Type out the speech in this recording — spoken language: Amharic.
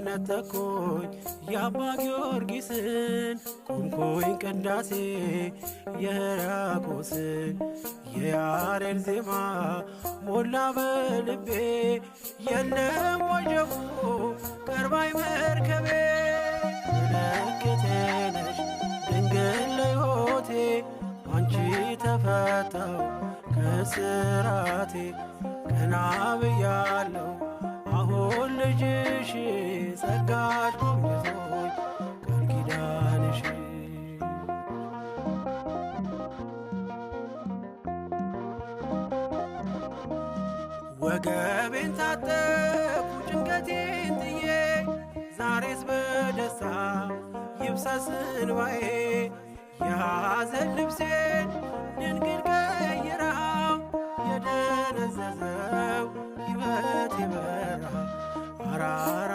ነጠቅኩኝ የአባ ጊዮርጊስን፣ ቆምኩኝ ቅዳሴ የሕርያቆስን። የያሬድ ዜማ ሞላ በልቤ፣ የለም ወጀቡ ቀርባይ መርከቤ። ምልክቴ ነሽ ድንግል ለሕይወቴ፣ ባንቺ ተፈታው ከስራቴ። ቀና ብያለሁ አሁን ልጅሽ፣ ጸጋሽ ጎብኝቶኝ ቃል ኪዳንሽ። ወገቤን ታጠቅኩ ጭንቀቴን ጥዬ፣ ዛሬስ በደስታ ይብሰስ እንባዬ። የሐዘን ልብሴን ድንግል ቀይራው፣ የደነዘዘው ሕይወት ይበራ አራራ።